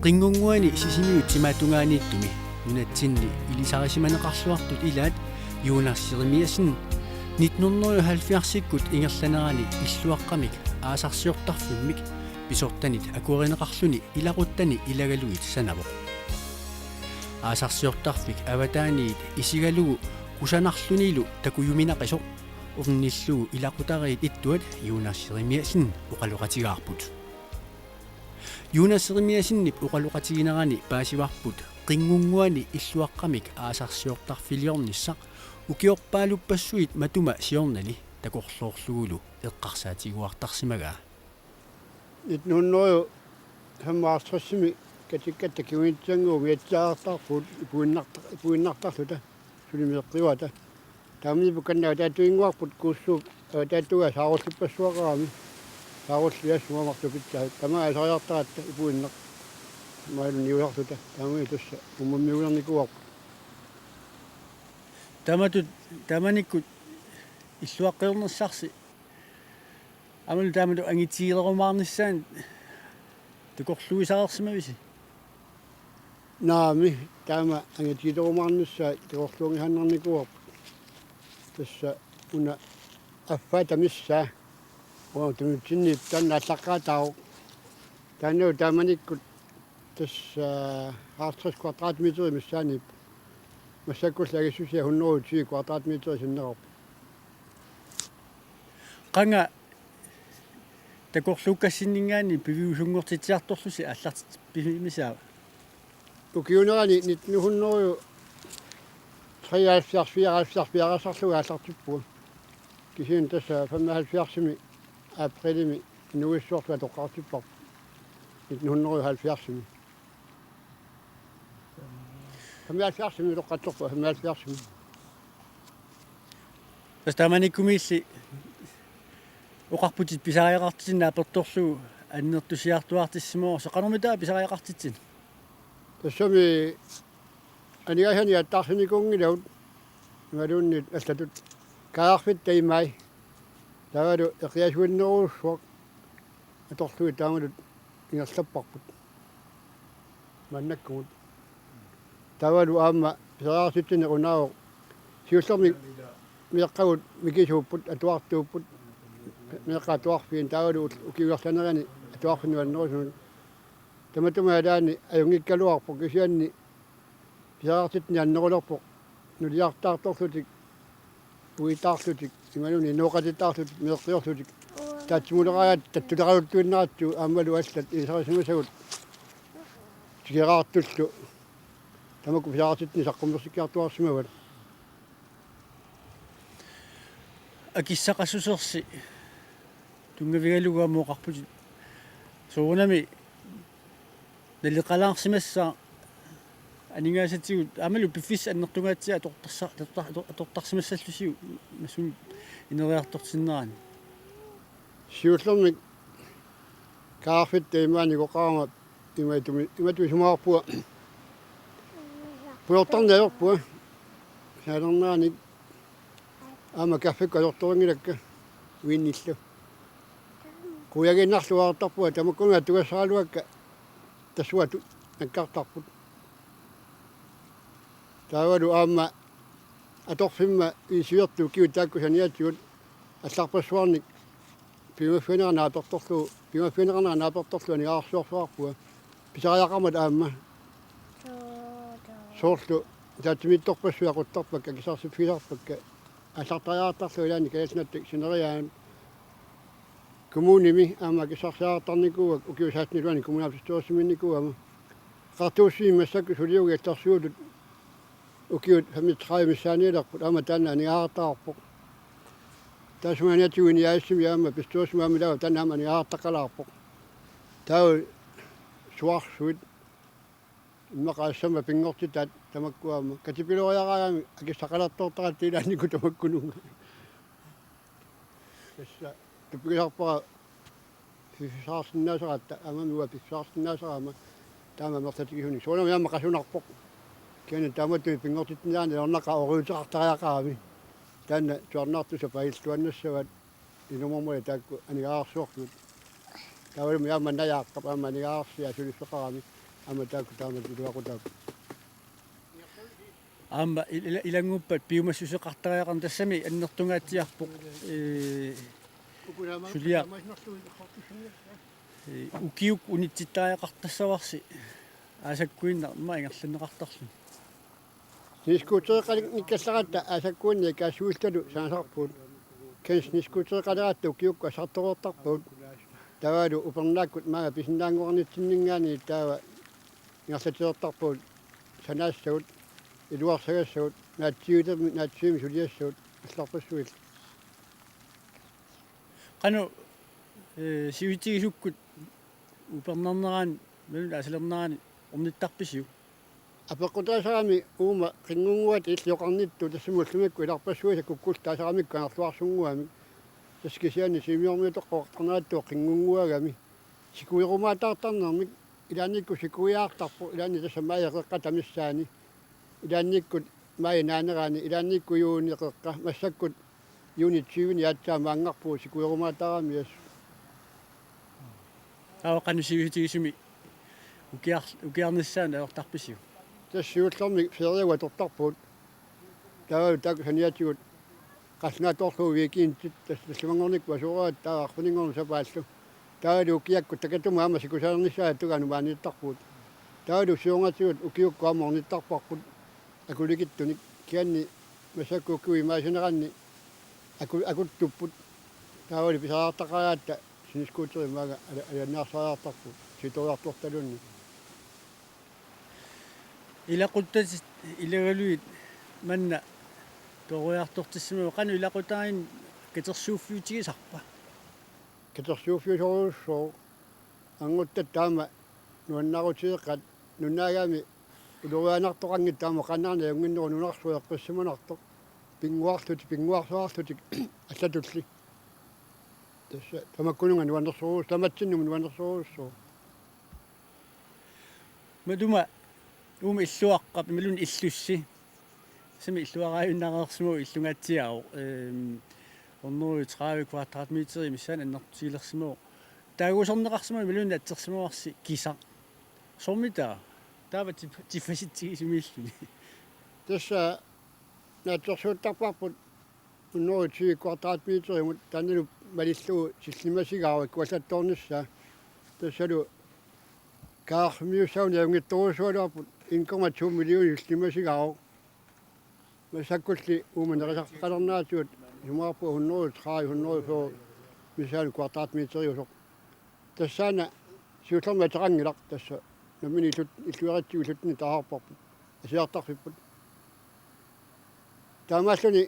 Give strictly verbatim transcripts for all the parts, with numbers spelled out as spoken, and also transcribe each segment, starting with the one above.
Qinngunnguani Sisimiut timaatungaaniittumi nunatsinni ilisarisimaneqarluartut ilaat Jonas Jeremiassen nitten hundrede og halvfjerdsikkut ingerlanerani illuaqqamik aasarsiortarfimmik pisortanit akuerineqarluni ilaquttani ilagalugit sanavoq. Aasarsiortarfik avataaniit isigalugu kusanarlunilu takujuminaqisoq ornillugu ilaqutariit ittuat Jonas Jeremiassen oqaloqatigaarput. Jonas Jeremiassenip oqaloqatiginerani paasivarput Qinngunnguani illuaqqamik aasarsiortarfiliornissaq ukiorpaaluppassuit matuma siornali takorloorlugulu eqqarsaatigiuartarsimagaa. Nitten hundrede og femoghalvtredsimi katikkatta kingunitsinnagu umiatsiaartarput ipuinnarta-, ipuinnartarluta suli meeqqiuata. Taamani pukanna avataatiginnguarput Kuussuup avataatigaa saarullippassuaqarami. Saarulliat sumamartupitsaat. Tamaat asariartaratta ipuinnaq. Maalu niusarluta. Taamani tassa ummammiuernikuuarput. Taamatut, taamanikkut illuaqqiornissarsi aammalu taamatut angitigilerumaarnissaanut takorluuisareersimavisi? Naamik, taama angitigilerumaarnissaa takorluuinnarnikuuarput. Tassa una affaata missaa. Uanga tunitsinniippoq taanna allaqqaataavoq. Taanna taamanikkut tassa halvtreds kvadratmeter missaaniippoq. Massakkullu agissusia hundrede og ti kvadratmeter sinneqarpoq. Qanga takorluukkassinninngaanniit piviusunngortitsiartorlusi aallartitseqarfimmisaava? Ukiuunerani nitten hundrede og treoghalvfjerds fireoghalvfjerds piareersarlugu aallartippunga. Kisianni tassa femoghalvfjerdsimi aprilimi inuuissuartut atoqqaartipparput. Nitten hundrede og halvfjerdsimi. Femoghalvfjerdsimi utoqqatserpunga, femoghalvfjerdsimi. Tassa taamanikkumiilli oqarputit pisariaqartitsineq apertorlugu annertusiartuaartissimavoq, soqanermitaa pisariaqartitsineq? Tassami aningaasanik attaarsinikuunngilagut imaluunniit allatut kaarfitta imai. Taavalu eqiasuinnerujussuaq atorlugit taamatut ingerlapparput. Maannakkumut. Taavalu aamma pisariaqartitsineq unaavoq. Siullermik meeqqagut mikisuupput, atuartuupput. Meeqqat atuarfiini taavalu ukiuersanerani atuarfinnut annerusunut. Tamatuma ilaanni ajunngikkaluarpoq kisianni pisariaqartitsineq annerulerpoq. Nuliartaartorlutik, uitaarlutik, imaluunniit inooqatittaarlutik, meeqqiorlutik. Taatsimuleraat tattuleraluttuinnaratsigu aammalu allat ilisarisimasagut tikeraartullu. Tamakku pisariaqartitsineq saqqummersikkiartuaarsimavat. Akissaqassusersi tunngavigalugu aamma oqarputit. Soorunami naleqalaarsimassaaq aningaasatigut aammalu piffissaq annertungaatsiaq atortarsa-, atortar-, ator-, atortarsimassallusiuk massakkut ineriartortinnerani. Siullermik kaarfitta imaanikoqarama imatumi, imatut isumaqarpunga. Pujortarneq ajorpunga. Saalernerani aamma kaffikkut ajortorinngilakka uinnillu. Quiagiinnarluartarpunga tamakkununnga atugassaraluakka tassuatut nakkartarput. Taavalu aamma atorfimma iisiortu ukiut taakku saniatigut allarpassuarnik piumaffigineqarneq apertorlugu, piumaffigineqarneq apertorlugu aningaasarsiorfigaarpunga. Pisariaqarmat aamma. Soorlu ataatsimiittorpassuit aquttarpakka, akissarsiffigisarpakka, aallartariaqartarlugit ilaanni Kalaallit Nunaanni sineriaanut. Kommunimi aamma akissarsiaqartarnikuuakka ukiut seksten iluani kommunalbestyrelsimiinnikuugama. Qartuussimi massakkut suliugit allarsiutut ukiut femogtredive missaaniilerput aamma taanna aningaasartagarpoq. Taassuma saniatigut Inuussutissami aamma bestyrelsimi aamma ilaavoq taanna aamma aningaasartaqalaarpoq. Taava suarsuit immaqa assamma pinngortitaat tamakku aamma katipiloriaraangamik akissaqalertortaratta ilaannikkut tamakkununnga. Tassa tupigisarpara piffissaqarsinnaasaratta, aamma uanga piffissaqarsinnaasarama taama amerlatigisunik. Soorunami aamma qasunarpoq. Kisianni taamatut pinngortitsinni ajornaqaaq oriuteqartariaqarami. Taanna tusarnaartussat pajilluannassavaat ilumoormata taakku aningaasarsiorlugit. Taavalu aamma najaaqqap aamma aningaasarsiaq suliffeqarami. Aamma taakku taamatut iluaqutaat. Aamma il-, ila-, ilannguppat piumassuseqartariaqarneq tassami annertungaatsiarpoq, ee, suliaq, ee, ukiukkut unitsittariaqartassavarsi aasakkuinnaq immaqa ingerlanneqartarluni. Snescootereqalikkallaaratta aasakkuinnaq ikaassuilluta sanasarpugut. Kisianni snescootereqaleratta ukiukkut assartoreertarpagut. Taavalu upernaakkut maanga pisinnaannguarnitsinninngaanniit taava ingerlatsiartarpagut sanaassagut, iluarsagassagut, naatsiivilermi, naatsiivimmi suliassagut allarpassuillu. Qanoq, ee, sivisutigisukku upernarnerani, imaluunniit aasalernerani ornittarpisiuk? Apeqqutaasarami uuma qinngunnguata illit oqarnittut, tassami ullumikkut ilarpassuisa kukkullu taasaramikku angerluarsunnguamik. Tassa kisianni Sisimiormiutoqqoqartarneratut qinngunnguagami. Sikuerumaataartarnermik, ilaannikkut sikuiaartarpoq, ilaanni tassa maji qeqqata missaani. Ilaannikkut maji naanerani, ilaannikkut juuni qeqqa, massakkut juunip tyveni aatsaat maanngarpugut sikuerumaataarami assut. Taava qanoq sivisutigisumik ukiar-, ukiarnissaanut ajortarpisiuk? Tassa siullermik feriagut atortarpugut. Taava taakku saniatigut qallunaatoorlugu weekendit tassa tallimanngornikkut asueraat taava arfininngorneq sapaallu. Taavalu ukiakkut takuttumi aamma sikusaarnissaata tungaanut maaniittarpugut. Taavalu siornatigut ukiukkut aamma ornittarparput akulikitsunik, kisianni massakkut ukiut imaasineranni aku-, akuttupput. Taavalu pisariaqartaqaratta snescooterit maanga ala-, alannaarsaariaqartarput siutoriartortaluunniit. Ilaquttatit ilagalugit manna peroriartortissimavoq, qanoq ilaqutariinni katersuuffiutigisarpa? Katersuuffiusorujussuuvoq, anguttatta aamma nuannaarutigeqqat, nunaagami ulorianartoqanngitsoq aamma qanoq ajunnginneruvoq, nunarsuaq eqqissimanartoq, pinnguarlutik, pinnguarsaarlutik allatulli. Tassa tamakkununnga nuannersorujus-, tamatsinnut nuannersorujussuuvoq. Matuma uuma illuaqqap imaluunniit illussi. Tassami illuaraajunnaareersimavoq, illungaatsiaavoq. Ehm, hundrede tredive kvadratmeter missaani annertutigilersimavoq. Taaguuserneqarsimavoq imaluunniit atsersimavarsi kisaq. Soormitaava? Taava tif-, tiffasitsigisumilluni. Tassa naatsorsuuttarparput hundrede tyve kvadratmeterimut, taannalu malillugu sillimasigaavoq ikkuallattoornissaa. Tassalu kaarmiussaanut ajunngitsorujussuugaluarput en komma to millionit sillimasigaavoq. Massakkulli uuma nerisarfeqalerneratigut isumaqarpunga hundrede tredive, hundrede fyrre missaani kvadratmeteriusoq. Tassaana siullermik ateqanngilaq, tassa nammineq illut-, illuaratsigu illutsinnut taasarparput, asiartarfipput. Taamaalluni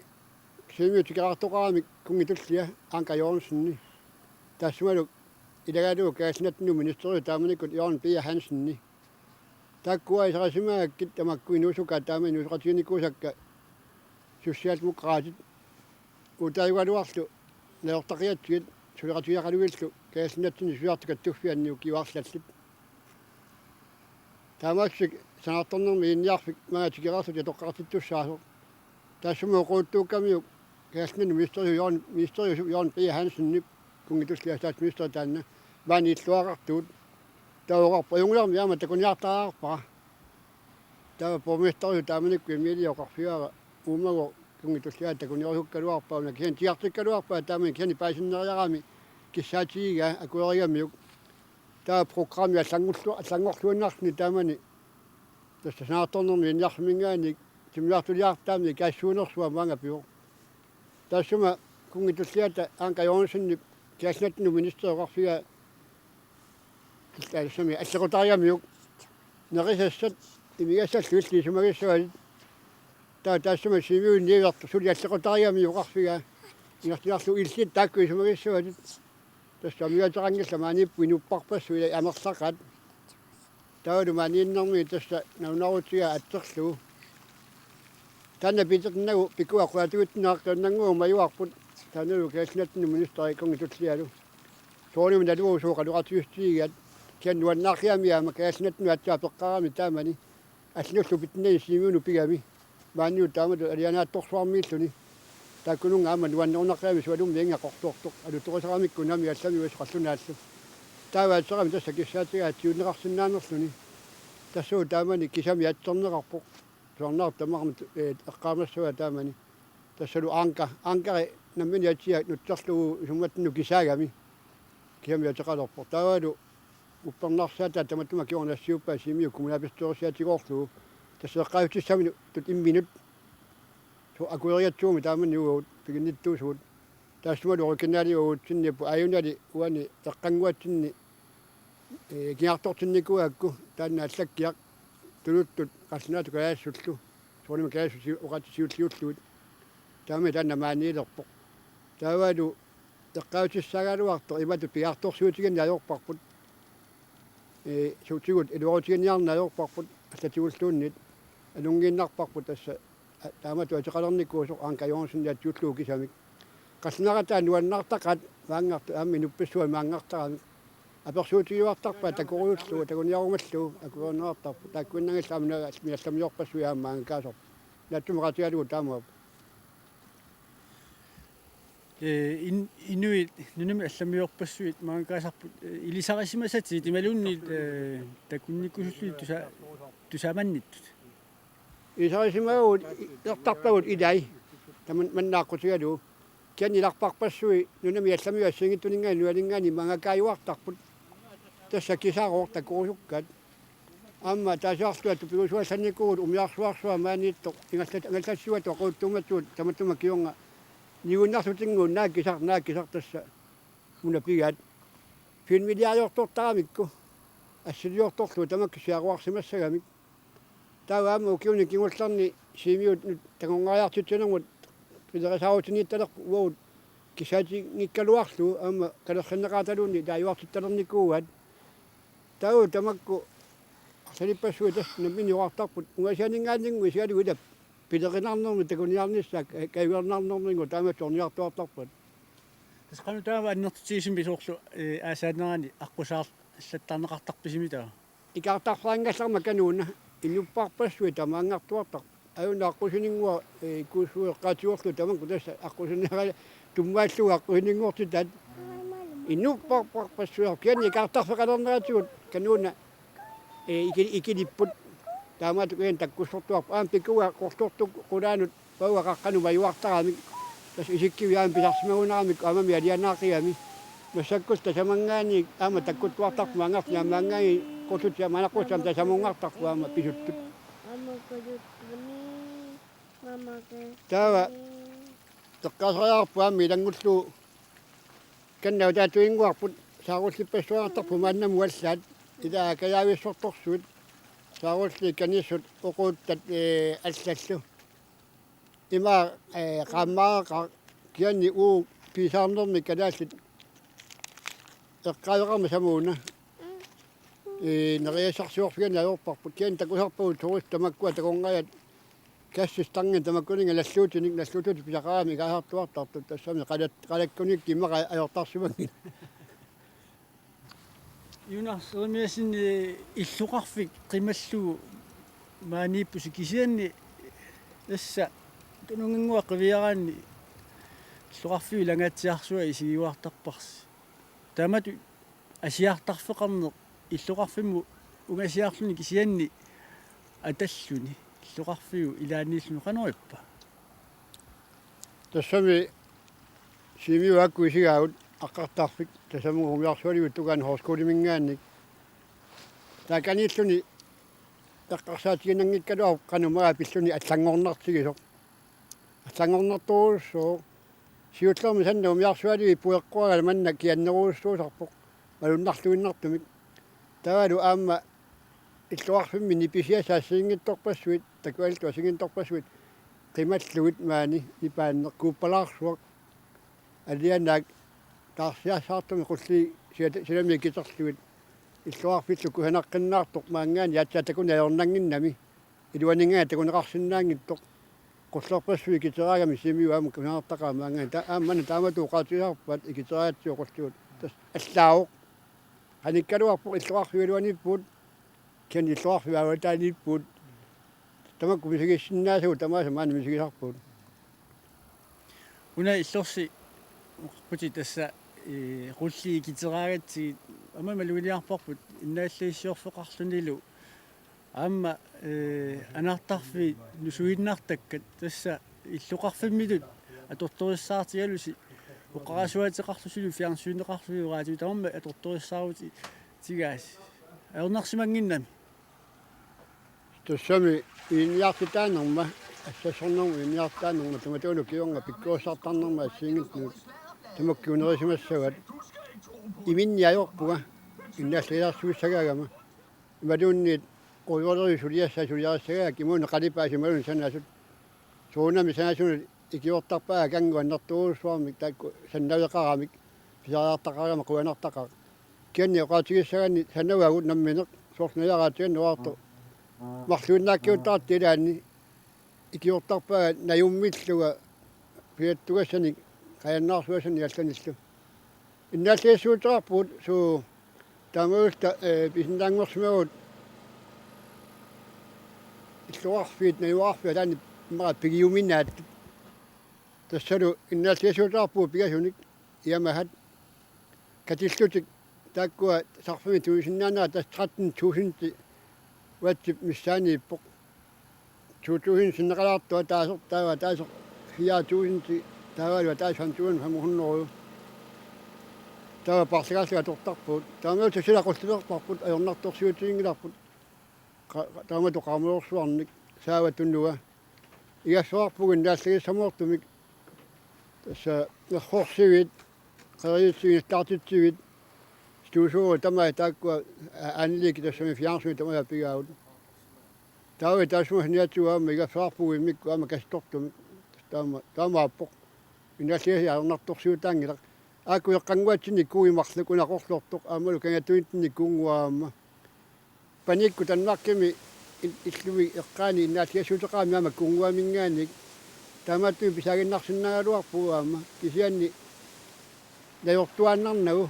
Sisimiut tikeraartoqaramik kunngitsullia Anker Jørgensen. Tassumalu ilagalugu kalaallinatsinut ministeriusoq taamanikkut Jørgen P. Hansen. Taakkua isarisimaagakkit tamakku inuusukkaat taama inuusoqatiginikuusakka Socialdemokraatit. Uutaajugaluarlu najortaqiatsigit suleqatigiaqalugillu kalaallinatsinni suliartut kattuffianni ukiut arlallit. Taamaattumik sanaartornermi ilinniarfik maanga tikeraarluta atoqqaartittussaasoq. Taassuma oqaluttuukkamiuk kalaallinanut ministeriusoq Jørgen, ministeriusoq Jørgen P. Hansenip kunngitsullia statsministeri taanna maani illuarartugut. Taava oqarpoq: Ajunngilaq, aamma takuniartariaqarpara. Taava borgmesteriusoq taamanikkut Emilie oqarfigaara: Uumagooq kunngitsulliaata takunerusukkaluarpaa una, kisianni tigartikkaluarpaa taamani, kisianni paasinneriarami kissaatigigaa akuerigamiuk. Taava programmi allanngullu-, allanngorluinnarluni taamani tassa sanaartornermi ilinniarfimminngaanniit timmisartuliartaamik ikaassuunersua maanga pivoq. Taassuma kunngitsulliata Anker Jørgensenip kalaallinatsinut ministeri oqarfigaa, tassa tassami allequtariigamiuk: Nerisassat imigassallu illit isumagissavatit. Taava taassuma Sisimiuni niuertoq suli allequtariigamiuk oqarfigaa. Ingerlaannarlugu: Illit taakku isumagissavatit. Tassa amigaatiginngillat maaniipput inupparpassuit, ilai amerlaqaat. Taavalu maaniinnermi tassa nalunaarutigaa atserlugu. Taanna piitinnagu pikua qulatigutsinnut aqqaneq-nannguaq majuarput. Taannalu kalaallinatsinut ministeri kunngitsullialu. Soorunami naluara sooq oqaloqatigiissutigigiga, kisianni nuannaarigami aamma kalaallinatsinut aatsaat peqqarami taamani. Allanullu pitinnagu Sisimiunut pigami. Maanilu taamatut alianaatsorsuarmiilluni. Taakkununnga aamma nuannerunaqigami sualummik inga qorsortoq. Alutorisaramikku nammineq allamiut qallunaatut. Taava atserami tassa kissaatigaa tiunneqarsinnaanerluni. Tassuuna taamani kisami atserneqarpoq. Soorunami tamarmik, eh, eqqaamassavaa taamani. Tassalu anka, ankari nammineq atia nutserlugu isummatsinni kisaagami. Kisami ateqalerpoq. Taavalu uppernarsaataat tamatuma kingorna nassiuppaa Sisimiut kommunalbestyrelsiatigoorlugu. Tassa eqqaavissutissaminut imminut. Soorlu akuerigatsigummi taamani uagut piginnittuusugut. Taassumalu originali uagutsinniippoq aajunali uani eqqannguatsinni, eh, kingartortinnikuugakku taanna allakkiaq tunuttut qallunaatut kalaallisullu. Soorunami kalaallisut siu-, oqaatsit siulliullugit. Taamani taanna maaniilerpoq. Taavalu eqqaavissutissaagaluartoq imatut piaartorsiutiginneq ajorparput. Eh, suutigut iluarutiginiarneq ajorparput allatigulluunniit anunngiinnarparput tassa a-, taamatut ateqalernikuusoq Anker Jørgensen nassiullugu kisamik. Qallunaaqataat nuannaartaqaat maanngartut aamma inuppassuit maanngartaramik. Apersuutigiuartarpaat takorujullugu takuniarumallugu akuerineqartarput. Taakkuinnanngillat aamma nunami allamiorpassuit aamma maangakaasarput. Naatsumik oqaatigalugu taamaappoq. Ee, in-, inuit nunami allamiorpassuit maangakaasarput, ee, ilisarisimasatit imaluunniit, ee, takunnikkusullugit tusa-, tusaamannittut. Ilisarisimavagut i-, ertarpagut ilai. Taman manna aqqutigalugu. Kisianni ilarparpassuit nunami allamiut assigiinngitsuninngaanniit nuanninngaanniit maangakaajuartarput. Tassa kisarooq takorusukkaat. Aamma taasiarlunga tupigusuallannikuuvugut umiarsuarsuaq maaniittoq ingallat-, ingallassiuattut aquuttuummatigut tamatuma kingorna niuinnarlutinngooq naak kisar, naak kisar tassa una pigaat. Filmiliariortortaramikku assiliortorlugu tamakku siaruarsimassagamik. Taava aamma ukiuni kingullerni Sisimiut tangorngariartitsinermut pilerisaarutiniittalerput uagut kissaatinngikkaluarlugu aamma kalerrinneqartaluunniit taajuartittalernikuuaat. Taava tamakku arlalippassuit tassa nammineq oqartarput ungasianinngaanninnguit isigalugu ilap pilerinarnermik takuniarnissaat ka-, kajugarnarnerminnguit taama soorunami oqartuartarput. Tassa qanoq taava annertutigisumik soorlu, ee, aasaanerani aqqusaarlattarneqartarpisimi taava? Ikaartarfeqanngallarmat kanuuna inupparpassuit tamaanngartuartarput. Aajuna aqqusininnguaq, ee, ikkuussueqqaatigorlugu tamakku tassa aqqusineqarluni tummaallugu aqqusininngortitaat. Inupparpassuit kisianni ikaartarfeqalerneratigut kanuuna, ee, iki-, ikilipput. Taamaattoq kisianni takkussortuarput. Aamma pikua qorsortukkut qulaanut pauga qaqqanut majuartaramik. Tassa isikkivik aamma pisarsimagunaramik aammami alianaaqigami. Massakkullu tasamanngaanniit aamma takkuttuartarput maanngartut aamma maanngaanniit qullutit aamma anaqqutit aamma tasamunngartarput aamma pisuttut. Taava eqqaasariaqarput aamma ilanngullugu kanna utaattuinnguarput saarullippassuaqartarput maannamut allaat ilaa kajaavissortorsuit saarulliit kanissut oquuttat, ee, allallu. Ima, ee, qaammaareqaaq kisianni uagut piisaarnermi kalaallit eqqaaveqarmat samuuna. Ee, nerisassarsiorfigaanni ajorparput. Kisianni takusarpagut soorlu tamakkua takornariat gassistanginik tamakkuninnga nalluutinik, nalluutut pisaqaramik ikaartartuartartut tassami qalat-, qalakkunikkut immaqa ajortarsimanngilaq. Jonas Jeremiassenip illoqarfik qimallugu maaniippusi kisianni tassa Kanunginnguaq qiviaraanni illoqarfiup ilangaatsiarsuaa isigiuartarparsi. Taamatut asiartarfeqarneq illoqarfimmut ungasiarluni kisianni atalluni illoqarfiup ilaaniilluni qanoq ippa? Tassami Sisimiut akku isigaagut aqqartarfik tasamut umiarsualiviup tungaanut højskoleminngaanniit. Taakaniilluni eqqarsaatiginanngikkaluarpoq qanoq immaqa pilluni allanngornartigisoq. Allanngornartorujussuuvoq. Siullermik sanna umiarsualiviup pueqquagala manna kiannerujussuusarpoq malunnarluinnartumik. Taavalu aamma illoqarfimmi nipisiassat assigiinngitsorpassuit, takuallit assigiinngitsorpassuit qimallugit maani nipaanneq kuuppalaarsuaq. Alianaak taarsiassaartumik qulliit siat-, silami ikiterlugit illoqarfillu kusanaqqinnaartoq maanngaanniit aatsaat takuneq ajornannginnami. Iluaninngaanniit takuneqarsinnaanngitsoq. Qullerpassuit ikiteraangamik Sisimiut aamma kusanartaqaat maanngaanniit. Ta-, aamma manna taamatut oqaatigisarpaat ikiteriaratsigu qulliit. Tassa allaavoq. Qanikkaluarpoq illoqarfiup iluaniippugut. Kisianni illoqarfiup avataaniippugut. Tamakku misigissinnaasagut tamaasa maani misigisarpagut. Una illorsi oqarputit tassa, ee, qulliit ikiteraagatsigit aamma maluginiarparput innaallagissiorfeqarlunilu Aamma, ee, anartarfiit nusuinnartakkat tassa illoqarfimmitut atortorissaartigalusi oqarasuaateqarlusilu fjernsyneqarlusilu raatiutamammat atortorissaarutit tigaasi. Ajornarsimannginnami. Tassami ilinniartitaanerma, assassornermut ilinniartitaanerma, tamatuunut kingorna pikkorissartarnerma assigiinngitsunut tamakku kingunerisimassavat. Iminni ajorpunga innaallagisaarsuissagaagama. Imaluunniit qujulerisut suliassaat suliarissagaat imaluunniit qalipaat imaluunniit sanasut. Soorunami sanasunut ikiortarpaat akannguaq annertoorujussuarmik taakku sannaveqaramik pisariartaqarama qujanartaqaaq. Kisianni oqaatigissagaanni sanavagut nammineq soorlu najaraatigaluartoq. Marluinnaakkiuttartut ilaanni ikiortarpaat najummillunga piattugassanik qajannaarsuassanik allanillu. Innaallagissuuteqarpugut suu taamaalilluta, ee, pisinnaanngorsimavugut illoqarfiit, najugaqarfiit, ataani immaqa pigiuminaat. Tassalu innaallagissuuteqarpugut pingasunik Yamahat. Katillutik taakkua sarfimmi tunisinnaanera tassa tretten tusind wattip missaaniippoq. To tusind sinneqalaartoq ataaseq taava ataaseq fire tusind taavalu ataaseq fem tusind fem hundrede. Taava paarlagalluta atortarpugut. Taamaattumik sila qullilerparput ajornartorsiutiginngilarput. Qa-, qa-, taamatut qaamanersuarnik saava tunua. Igaffeqarpugut innaallagissamoortumik. Tassa nerrorsiviit, qeriitsigit, startitsivit, stusoru tamai taakkua, a-, anlæggi tassami fjernsyni tamai pigaagut. Taava taassuma saniatigut aamma igaffeqarpugut immikkut aamma kastortumik. Taama, taamaappoq. Innaallagisaat ajornartorsiutaanngilaq. Aakku eqqannguatsinni kuuit marluk una qorlortoq aammalu kangatunitsinni kuunnguaq aamma. Panikkut Danmarkimi il-, illumi eqqaani innaallagissuuteqarami aamma kuunnguaminngaanniit. Taamaattumik pisaaginnarsinnaagaluarpugut aamma. Kisianni najortuaannarnagu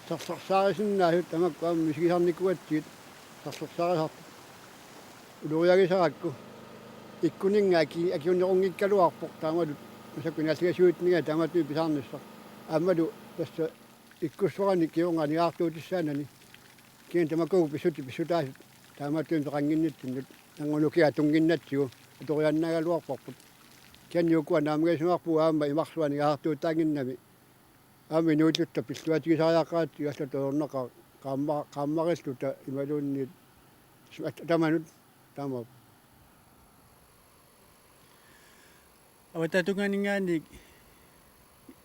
serlersaarisinnaasut tamakku aamma misigisarnikuugatsigit serlersaarisartut. Uloriagisarakku ikkuninnga aki-, akiunerunngikkaluarpoq taamalu massakkut innaallagissuutininngaanniit taamaattumik pisarnissaq. Aammalu tassa ikkussorani kingorna aningaasartuutissaanani. Kisianni tamakku pissutsit pissutaasut taamaattumik peqannginnitsinnut. Nanngunukiaq tunnginnatsigu atoriaannaagaluarparput. Kisianni ukua naammagisimavoq aamma imarsuaq aningaasartuutaannginnami. Aamma inuilluta pilluatigisariaqaratik allatut ajornaqaaq qaamma-, qaammarilluta imaluunniit smat tamanut taamaappoq. Avataatungaaninngaanniit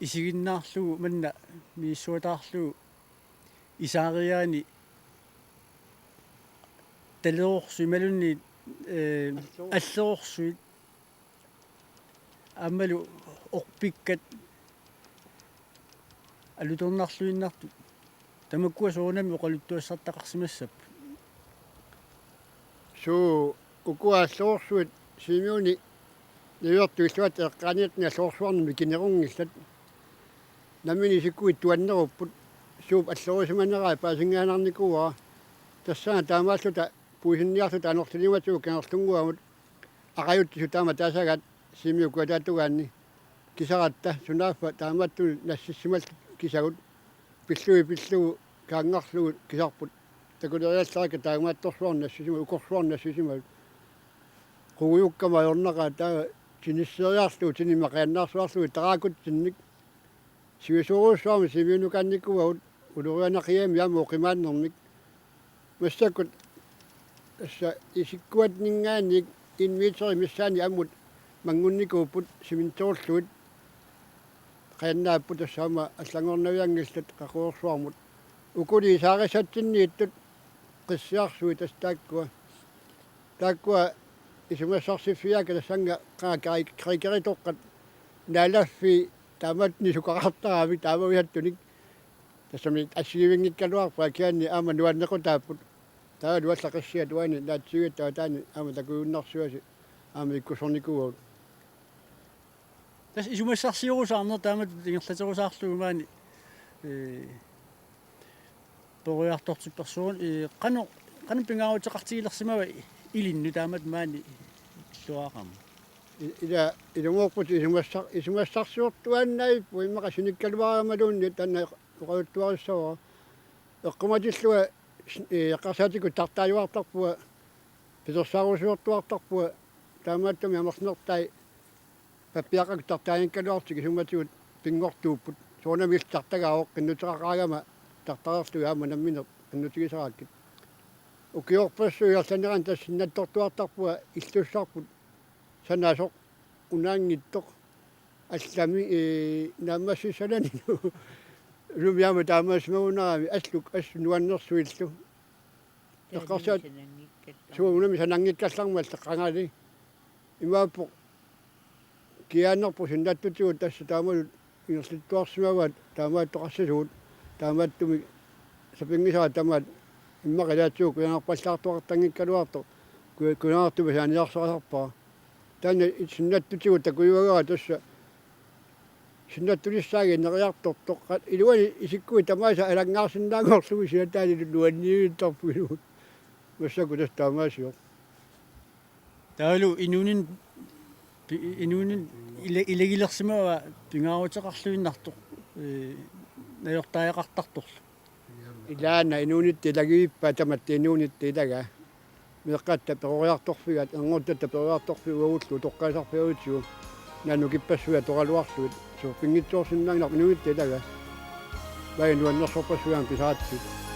isiginnaarlugu manna misissuataarlugu isaariaani talerorsuit imaluunniit, ee, allerorsuit aammalu orpikkat alutornarluinnartut. Tamakkua soorunami oqaluttuassartaqarsimassapput. Suu, ukua allerorsuit Sisimiuni niuertut illuatta eqqaaniitni allerorsuarnik mikinerunngillat. Nammineq isikkuit tuannerupput, suup allerorisimanerai paasingaannarnikuuara. Tassani taamaalluta puisinniarluta anorlilimatigut kangerlunnguamut aqajutsisut taama taasagaat Sisimiut kujataatungaanni kisaratta sunaaffa taamaattumik nassissimallutik kisagut pillugit pillugu kaanngarlugu kisarput takuleriallarakku taamaattorsuarnik nassisimagut ukorsuarnik nassisimagut qugujukkama ajornaqaaq taava tinisseriarlugu tinimma qajannaarsuarlugit taraakutsinnik sivisoorujussuarmik Sisimiunukaannikuuagut ulorianaqiami aamma oqimaannermik. Massakkut tassa isikkuatninngaanniit en meteri missaani ammut manngunnikuupput cementerullugit. Qajannaapput tassa aamma allanngornavianngillat qaqugorsuarmut. Ukuli isaarissatsinniittut qissiarsuit tassa taakkua. Taakkua isumassarsiffigaakka tassannga qaa kari-, karikeritoqqat naalaffii taamaattunik sukaqartaramik taamaviattunik. Tassami assigivinngikkaluarput akiaanni aamma nuannequtaapput. Taavalu alla qissiat uani naatsigigatta taanna aamma takujunnarsuasi aamma ikkussornikuuagut. Tassa isumassarsiorusaarneq taamatut ingerlaterusaarlugu maani, ee, peroriartortipparsuugut, ee, qanoq, qanoq pingaaruteqartigilersimava ilinnut taamatut maani illuarama? I-, ila, ilumoorputit isumassar-, isumassarsiortuaannavippugut immaqa sinikkaluaramaluunniit taanna oqaluttuarissavara. Eqqumatillunga, ee, eqqarsaatikkut tartaajuartarpunga Itersarusiortuartarpunga taamaattumik amerlanertai pappiaqqakkut tartaanngikkaluartut tikisumatigut pinngortuupput. Soorunami illit tartagaavoq qinnuteqaqaagama tartareerlugit aamma nammineq qinnutigisarakkit. Ukiorpassuit ingerlanerani tassa sinnattortuartarpunga illussarput sanasoq unaanngitsoq allami, ee, naammassissanani. Ulumi aamma taamaasimagunarami alluk assut nuannersuillu. Eqqarsaat suugunami sananngikkallarmat qangali. Imaappoq kiaanerput sinnattutigut tassa taamalu ingerlattuarsimavaat taamaattoqassasugut taamaattumik sapinngisaat tamaat immaqa ilaatigut kujanarpallaartoqartanngikkaluartoq ku-, kujanartumik saaniarsarisarpara. Taanna sinnattutigut takujuagaa tassa sinnattulissaagit neriartortoq. Iluani isikkuit tamaasa alanngaarsinnaanngorlugit siataanilu nuanniivittarput iluamik. Massakkut tassa taamaasioq. Taavalu inuunin pi-, inuunin ila-, ilagilersimavaa pingaaruteqarluinnartoq, ee, najortariaqartartorlu. Ilaana inuunitta ilagivippat tamatta inuunitta ilagaa. Meeqqatta peroriartorfigaat, erngortatta peroriartorfigaat uagullu utoqqaasarfigaatigut. Naak nukippassuit atoraluarlugit. Soorlu pinngitsoorsinnaanngilarput inuunitta ilagaa. Vai nuannersorpassuit aamma pisaratsigut.